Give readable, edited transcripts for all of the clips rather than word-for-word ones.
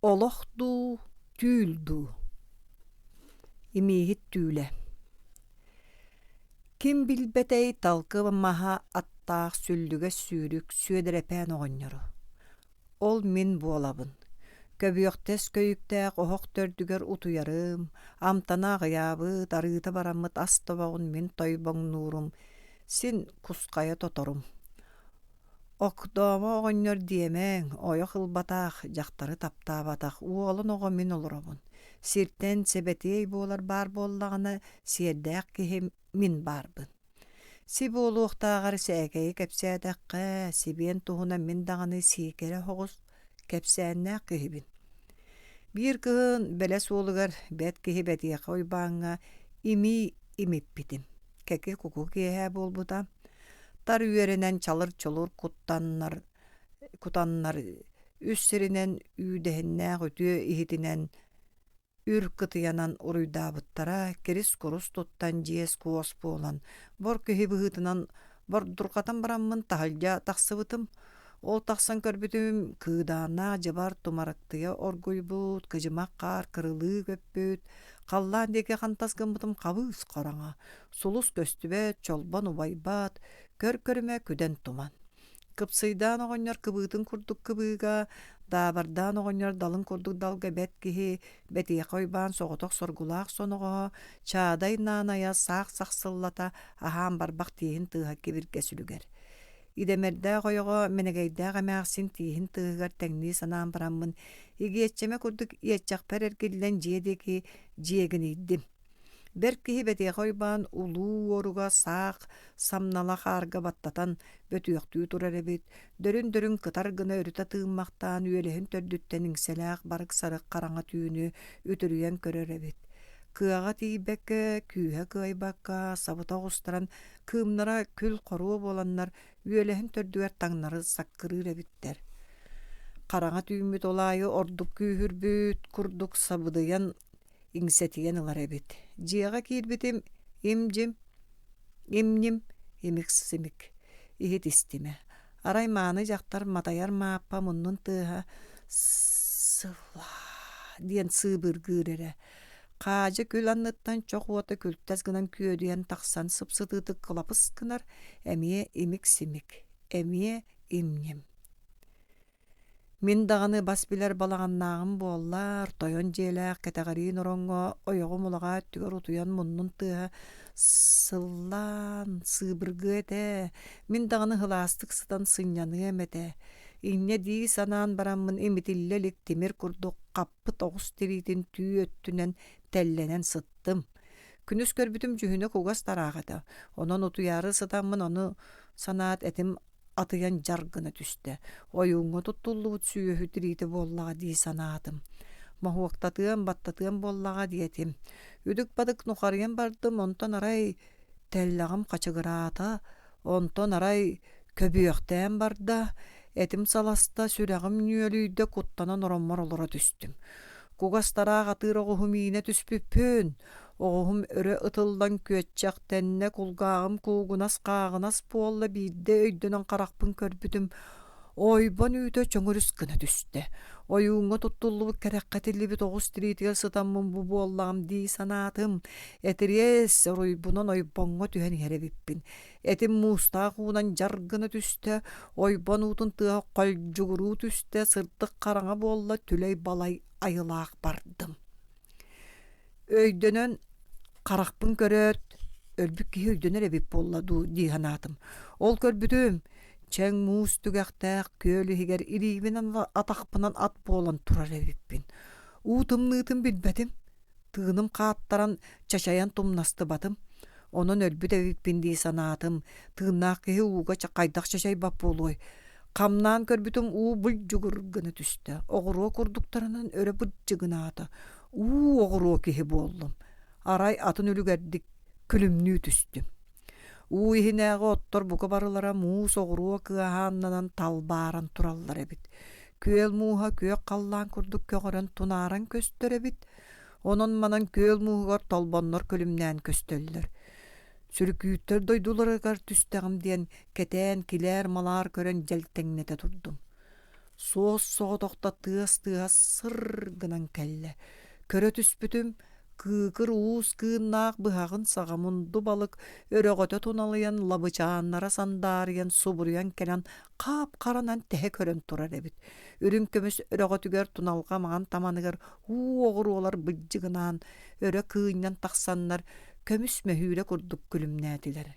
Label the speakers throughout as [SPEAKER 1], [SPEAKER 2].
[SPEAKER 1] Олох дуу, түүл дуу? Имииһит түүлэ Ким билбэтэй талкы маһа аттаах сүллүгэс сүүрүк Сүөдэрэпээн оҕонньору. Ол мин буолабын. Көбүөхтэс көйүктээх оһох төрдүгэр утуйарым, амтана аҕыйаабыт, арыыта бараммыт ас тобоҕун мин тойбоҥнуурум, син кусхайа тоторум. Окдоомо оҕонньор диэмэҥ, ойох ылбатах, дьахтары таптаабатах уолун оҕо мин олоробун. Сиртэн сэбэтиэй буолар баар буоллаҕына, сиэрдээх киһи мин баарбын. Си буолуохтааҕар сээкэйи кэпсээтэххэ, сибиэн туһунан мин даҕаны сиикэрэ оҕус кэпсээннээх киһибин. Биир кыһын Бэлэс уолугар бэрт киһи Бэтиэхэ Уйбааҥҥа имии имиппитим. Кэки-куку киэһэ буолбута. Тар үөрэнэн чалыр-чолур куттаннар кутаннар үс сиринэн үүдэһиннээх үтүө иһитинэн үр кытыйанан уруйдаабыттара, кирис-курус туттан дьиэс-куос буолан, бор киһи быһыытынан бордурҕатан бараммын таһырдьа тахсыбытым. Ол тахсан көрбүтүм, кыыдааннаах дьыбар тумарыктыйа оргуйбут, кыдьымах хаар кырылыы көппүт, халлаан диэки хантас гыммытым хабыыс хараҥа, сулус көстүбэт, чолбон убайбат, көр-көрүмэ күдэн туман. Кыпсыйдаан оҕонньор кыбыытын курдук кыбыыга, даабардаан оҕонньор далын курдук далга бэт киһи, Бэтиэхэ Уйбаан соҕотох соргулаах соноҕоһо, Чаадай Наанайа саах сахсыллата аһаан барбах тииһин тыаһа кибиргэ сүлүгэр. Идэмэрдээх ойоҕо Мэнэгэйдээх эмээхсин тииһин тыаһыгар тэҥнии санаан бараммын, игиэччэмэ курдук иэччэхпэр эргиллэн дьиэ диэки дьиэгинийдим. Бэрт киһи Бэтиэхэ Уйбаан улуу уоруга саах самнала хаарга баттатан бөтүөхтүү турар эбит, дөрүн-дөрүн кытар гына өрүтэ тыыммахтаан үөлэһин төрдүттэн иҥсэлээх барык-сарык хараҥа түүнү үтүрүйэн көрөр эбит. Кыаҕа тиийбэккэ, күүһэ кыайбакка, сабыта оҕустаран, кыымнара күл-хоруо буоланнар үөлэһин төрдүгэр таҥнары саккырыыр эбиттэр. Хараҥа түүммүт ол аайы ордук күүһүрбүт курдук сабыдыйан иҥсэтийэн ылар эбит. Дьиэҕэ киирбитим им-дьим, им-ньим, имик-симик. Иһит истимэ. Арай мааны дьахтар матайар мааппа муннун тыаһа «сыллаа» диэн сыыбыргыыр эрэ. Хаадьы күл анныттан чох уота күлтэс гынан күөдүйэн тахсан сып-сытыытык кылапыс гынар, эмиэ имик-симик, эмиэ им-ньим. Мин даҕаны бас билэр балаҕаннааҕым буоллар, тойон дьиэлээх кэтэҕэриин ороҥҥо ойоҕум улаҕаа өттүгэр утуйан муннун тыаһа сыллаан сыыбыргыа этэ, мин даҕаны сылаастык сытан сынньаныам этэ. Инньэ дии санаан бараммын имитиллэ илик тимир курдук хаппыт оҕус тириитин түү өттүнэн тэллэнэн сыттым. Күнүс көрбүтүм дьүһүнэ кугас тараах этэ, онон утуйаары сытаммын ону санаат этим атыйан дьар гына түстэ. Ойууҥҥа туттуллубут сүөһү тириитэ буоллаҕа дии санаатым. Моһуоктатыам, баттатыам буоллаҕа диэтим. Үдүк-бадык нухарыйан бардым, онтон арай тэллэҕим хачыгыраата, онтон арай көбүөхтээн барда, этим саласта, сүрэҕим нүөлүйдэ, куттанан ороммор олоро түстүм. Кугас тараах атыыр оҕуһу миинэ түспүппүн, Оҕуһум өрө ытыллан күөччэхтэннэ, кулгааҕым куугунас-хааҕынас буолла, биирдэ өйдөнөн харахпын көрбүтүм, ойбон үүтэ чөҥөрүс гына түстэ. Ойууҥҥа туттуллубут кэрэххэ тиллибит оҕус тириитигэр сытаммын бу буоллаҕым дии санаатым. Этириэс оруйбунан ойбоҥҥо түһэн иһэр эбиппин. Этим муустаах уунан дьар гына түстэ, ойбон уутун тыаһа холдьугуруу түстэ, сырдык хараҥа буолла, түлэй-балай айылаах бардым. Өйдөнөн харахпын көрөөт, өлбүт киһи өйдөнөр эбит буолла дуу дии санаатым. Ол көрбүтүм, чэҥ муус түгэхтээх күөл иһигэр илиибинэн атахпынан ат буолан турар эбиппин. Уу тымныытын билбэтим, тыыным хааттаран чачайан тумнастыбатым. Онон өлбүт эбиппин дии санаатым. Тыыннаах киһи ууга хайдах чачайбат буолуой? Хамнаан көрбүтүм уу булдьугур гына түстэ, оҕуруо курдуктарынан өрө бырдьыгынаата. Уу оҕуруо киһи буоллум. Арай атын үлүгэрдик күлүмнүү түстүм. Уу иһинээҕи оттор бука барылара муус оҕуруо кыаһааннанан талбааран тураллар эбит. Күөл мууһа күөх халлаан курдук көҕөрөн тунааран көстөр эбит. Онон-манан күөл мууһугар толбоннор күлүмнээн көстөллөр. Сүрүкүүттэр дойдуларыгар түстэҕим диэн кэтээн килээр-малаар көрөн дьэлтэҥнэтэ турдум. Суос-соҕотохто тыас тыаһа сыр гынан кэллэ. Көрө түспүтүм, кыыкыр уус кыыннаах быһаҕын саҕа мунду балык өрөҕөтө туналыйан лабычааннара сандаарыйан субуруйан кэлэн хаап-харанан тэһэ көрөн турар эбит. Үрүҥ көмүс өрөҕөтүгэр туналҕа маҥан таманыгар уу оҕуруолар быдьыгынаан өрө кыынньан тахсаннар көмүс мөһүүрэ курдук күлүмнээтилэр.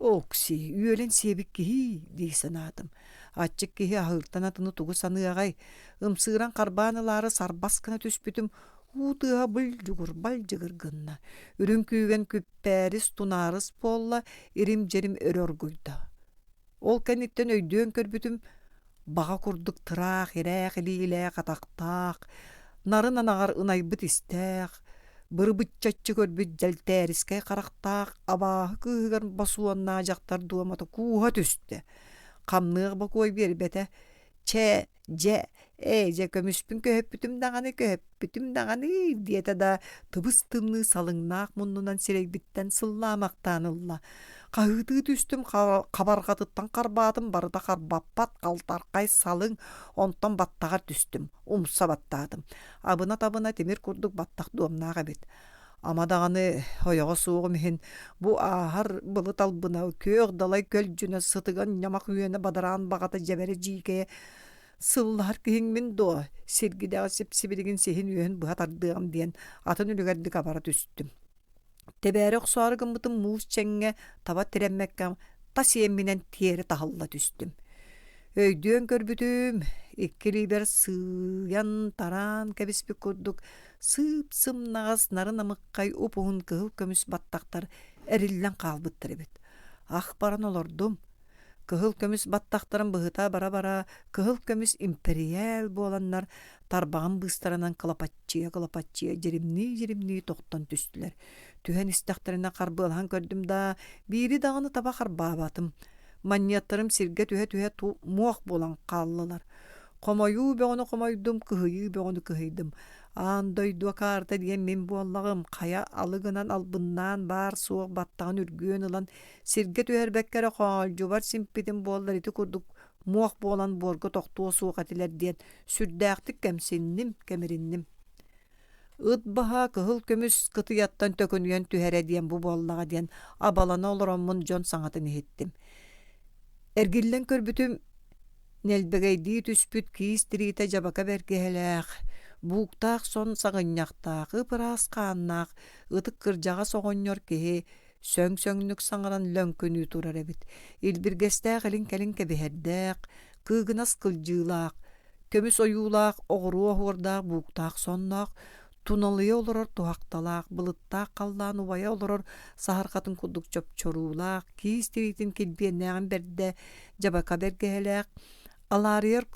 [SPEAKER 1] «Окси, үөлэн сиэбит киһи» дии санаатым. Аччык киһи аһыыртан атыны тугу саныаҕай, ымсыыран харбаан ылаары сарбас гына түспүтүм, уу тыаһа былдьыгыр-балдьыгыр гынна. Үрүҥ күүгэн күппээрис-тунаарыс буолла, ирим-дьирим өрө оргуйда. Ол кэнниттэн өйдөөн көрбүтүм, баҕа курдук тыраах-ирээх илиилээх атахтаах, нарын анаҕар ынайбыт истээх, бырыбыччаччы көрбүт дьэлтээрискэй харахтаах абааһы кыыһыгар босуоннаах дьахтар дуомата кууһа түстэ. Хамныах бокуой биэрбэтэ. Чэ, Дьэ, ээ дьэ көмүспүн көһөппүтүм даҕаны, көһөппүтүм даҕаны диэтэ да тыбыс-тымныы салыҥнаах муннунан сирэйбиттэн сыллаамахтаан ылла. Хаһыытыы түстүм, хабарҕатыттан харбаатым, барыта харбаппат халтархай салыҥ, онтон баттаҕар түстүм, умса баттаатым. Абына-табына тимир курдук баттах дуомнаах эбит. Ама даҕаны ойоҕо суоҕум иһин бу ааһар былыт албына, күөх далай көлдьүнэ, сытыган ньамах үөнэ бадараан баҕата дьэбэрэ дьиикэйэ сыллаһар киһиҥ мин дуо, сиргидэҕи сип-сибилигин сиһин үөһүн быһа тардыаҕым диэн атын үлүгэрдик абара түстүм. Тэбээри охсоору гыммытым муус чэҥҥэ таба тирэммэккэ тас иэмминэн тиэрэ таһылла түстүм. Өйдүөн көрбүтүм, икки илиибэр сыыйан-тараан кэбиспит курдук сыып-сымнаҕас нарын-амыккай уп-уһун кыһыл көмүс баттахтар эриллэн хаалбыттар эбит. Ах баран олордум. Кыһыл көмүс баттахтарын быһыта бара-бара кыһыл көмүс импэрийээл буоланнар тарбаҕым быыстарынан кылапаччыйа-кылапаччыйа дьиримнии-дьиримнии тохтон түстүлэр. Түһэн истэхтэринэ харбыалаһан көрдүм да, биири даҕаны таба харбаабатым. Манньыаттарым сиргэ түһэ-түһэ муох буолан хааллылар. Хомойуу бөҕөнү хомойдум, кыһыйыы бөҕөнү кыһыйдым. Аан дойду акаарыта диэн мин буоллаҕым, хайа алы гынан албыннаан баар-суох баттаҕын үргүөн ылан сиргэ түһэрбэккэ эрэ хоолдьубар симпитим буоллар ити курдук муох буолан буорга тохтуо суох этилэр диэн сүрдээхтик кэмсинним, кэмиринним. Ыт баһа кыһыл көмүс кытыйаттан төкүнүйэн түһэрэ диэн бу буоллаҕа диэн абалана олороммун дьон саҥатын иһиттим. Эргиллэн көрбүтүм, нэлбэгэйдии түспүт киис тириитэ дьабака бэргэһэлээх, бууктаах сон саҕынньахтаах, ып-ыраас хааннаах ытык кырдьаҕас оҕонньор киһи сөҥ-сөҥнүк саҥаран лөҥкүнүү турар эбит. Илбиргэстээх илин-кэлин кэбиһэрдээх, кыыгынас кылдьыылаах, көмүс ойуулаах, оҕуруо оһуордаах бууктаах сонноох, туналыйа олорор туһахталаах, былыттаах халлаан убайа олорор саһархатын курдук чопчоруулаах, киис тириитин килбиэннээҕин бэрдэ, дьабака бэргэһэлээх, алаарыйар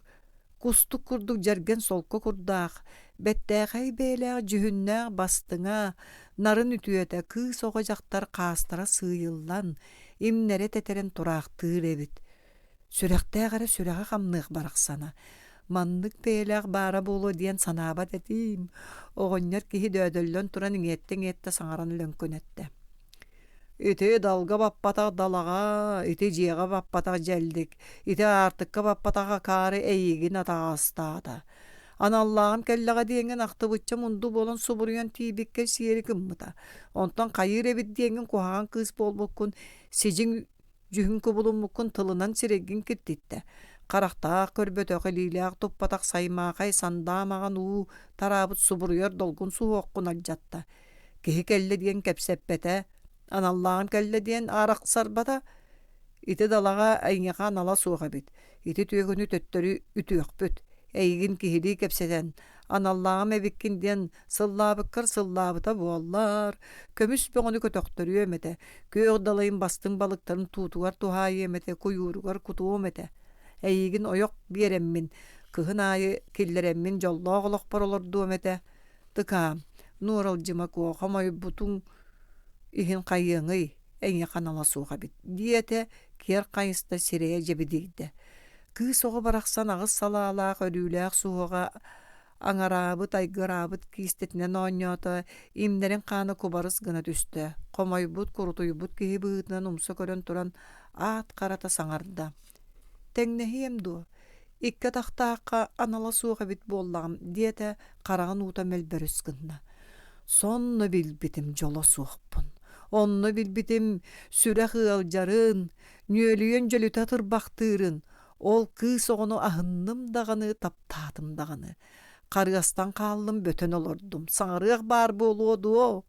[SPEAKER 1] кустук курдук дьэргэн солко курдаах, бэттээхэй бэйэлээх дьүһүннээх бастыҥа, нарын үтүөтэ кыыс оҕо дьахтар хаастара сыыйыллан, имнэрэ тэтэрэн тураахтыыр эбит. Сүрэхтээх эрэ сүрэҕэ хамныах барахсана. Маннык бэйэлээх баара буолуо диэн санаабат этиим. Оҕонньор киһи дөөдөллөн туран иҥиэттэ-иҥиэттэ саҥаран лөҥкүнэттэ. Ити далга баппатах далаҕа, ити дьиэҕэ баппатах дьэллик, ити аартыкка баппатах акаары эйигин атаҕастаата. Аналлааҕым кэллэҕэ диэҥҥин ахтыбычча мунду буолан субуруйан тиийбиккэ сиэри гыммыта. Онтон хайыыр эбит диэҥҥин куһаҕан кыыс буолбуккун сидьиҥ дьүһүн кубулуммуккун тылынан сирэйгин киртиттэ. Харахтаах көрбөтөх, илиилээх туппатах саймаахай сандаа маҕан уу тараабыт субуруйар долгун суһуоххун алдьатта. Киһи кэллэ диэн кэпсэппэтэ, аналлааҕым кэллэ диэн арахсарбата. Ити далаҕа эйиэхэ анала суох эбит. Ити түөкүнү төттөрү үтүөхпүт. Эйигин киһилии кэпсэтэн, аналлааҕым эбиккин диэн сыллаабыккар сыллаабыта буоллар, көмүс бөҕөнү көтөхтөрүөм этэ, күөх далайын бастыҥ балыктарын туутугар туһаайыам этэ, куйууругар кутуом этэ. Эйигин ойох биэрэммин, кыһын аайы киллэрэммин дьоллоох олохпор олордуом этэ. Тыкаам, Нуоралдьыма Куо хомойбутуҥ иһин хайыаҥый, эйиэхэ анала суох эбит, диэтэ, киэр хайыста сирэйэ дьэбидийдэ. Кыыс оҕо барахсан аҕыс салаалаах өрүүлээх суһуоҕа аҥараабыт, айгыраабыт киистэтинэн оонньоото, имнэрин хаана кубарыс гына түстэ, хомойбут, курутуйбут киһи быһыытынан умса көрөн туран аат харата саҥарда: «Тэҥнэһиэм дуо? Икки атахтаахха анала суох эбит буоллаҕым, диэтэ, хараҕын уута мөлбөрүс гынна. Сонно билбитим дьоло суохпун. Онно билбитим сүрэх ыалдьарын, нүөлүйэн дьөлүтэ атырбахтыырын, ол кыыс оҕону аһынным даҕаны, таптаатым даҕаны. Харыастан хааллым, бөтөн олордум. Саҥарыах баар буолуо дуо?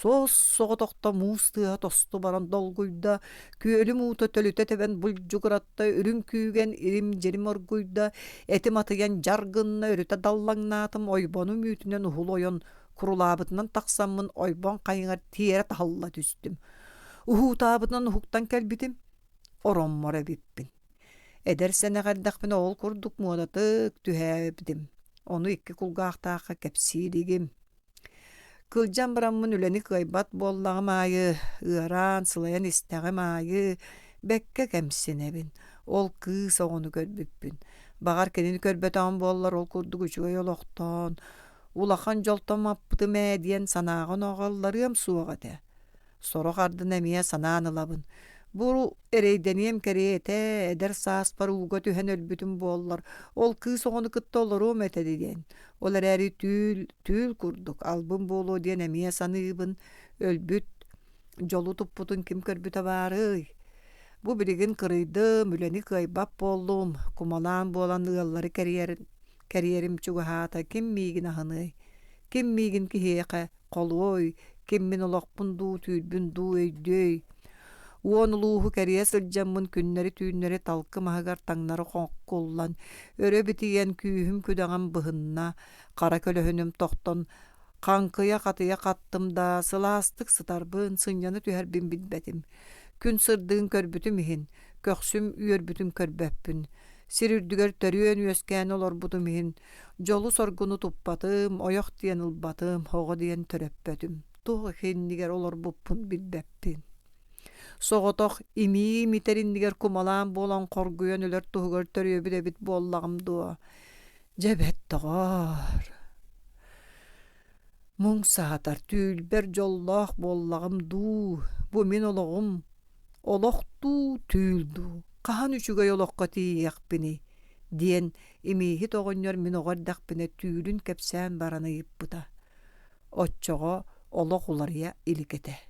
[SPEAKER 1] Суос-соҕотохто муус тыаһа тосту баран долгуйда, күөлүм уута төлүтэ тэбэн булдьугуратта, үрүҥ күүгэн ирим-дьирим оргуйда, этим атыйан дьар гынна, өрүтэ даллаҥнаатым, ойбонум үүтүнэн уһул ойон, курулаабытынан тахсаммын ойбон хайыҥар тиэрэ таһылла түстүм. Уһуутаабытынан уһуктан кэлбитим, ороммор эбиппин. Эдэр сэнэх эрдэхпинэ ол курдук муодатык түһээбитим. Ону икки кулгаахтаахха кэпсии илигим. Кылдьан бараммын үлэни кыайбат буоллаҕым аайы, ыараан, сылайан истэҕим аайы бэккэ кэмсинэбин. Ол кыыс оҕону көрбүппүн. Баҕар кинини көрбөтөҕүм буоллар ол курдук үчүгэй олохтоон, улахан дьолтон маппытым ээ диэн санааҕын ылларыам суох этэ. Сорох ардын эмиэ санаан ылабын. Бу эрэйдэниэм кэриэтэ, эдэр сааспар ууга түһэн өлбүтүм буоллар, ол кыыс оҕону кытта олоруом этэ диэн. Ол эрээри түүл, түүл курдук албын буолуо диэн эмиэ саныыбын. Өлбүт, дьолу туппутун ким көрбүтэ баарый? Бу билигин кырыйдым, үлэни кыайбат буоллум, кумалаан буолан ыаллары кэрийэр, кэрийэрим чугаһаата, ким миигин аһыныай? Ким миигин киһиэхэ Холуой, киммин олохпун дуу, түүрбүн дуу өйдүөй. Уон улууһу кэрийэ сылдьаммын күннэри-түүннэри талкы маһыгар таҥнары хоҥкуллан, өрө битийэн күүһүм-күдэҕим быһынна, хара көлөһүнүм тохтон, хаҥкыйа-хатыйа хаттым да, сылаастык сытарбын, сынньана түһэрбин билбэтим. Күн сырдыгын көрбүтүм иһин, көхсүм үөрбүтүн көрбөппүн. Сир үрдүгэр төрүөн-үөскээн олорбутум иһин, Дьолу-соргуну туппатым, ойох диэн ылбатым, оҕо диэн төрөппөтүм. Туох иннигэр олорбуппун билбэппин. Соҕотох имии имитэр иннигэр кумалаан буолан хоргуйан өлөр туһугар төрүөбүт эбит буоллаҕым дуо? Дьэ бэт доҕоор. Муҥ саатар түүлбэр дьоллоох буоллаҕым дуу, бу мин олоҕум Олох дуу, түүл дуу, хаһан үчүгэй олоххо тиийиэхпиний? диэн имииһит оҕонньор мин оҕо эрдэхпинэ түүлүн кэпсээн баран ыйыппыта. Оччоҕо олох уларыйа илик этэ.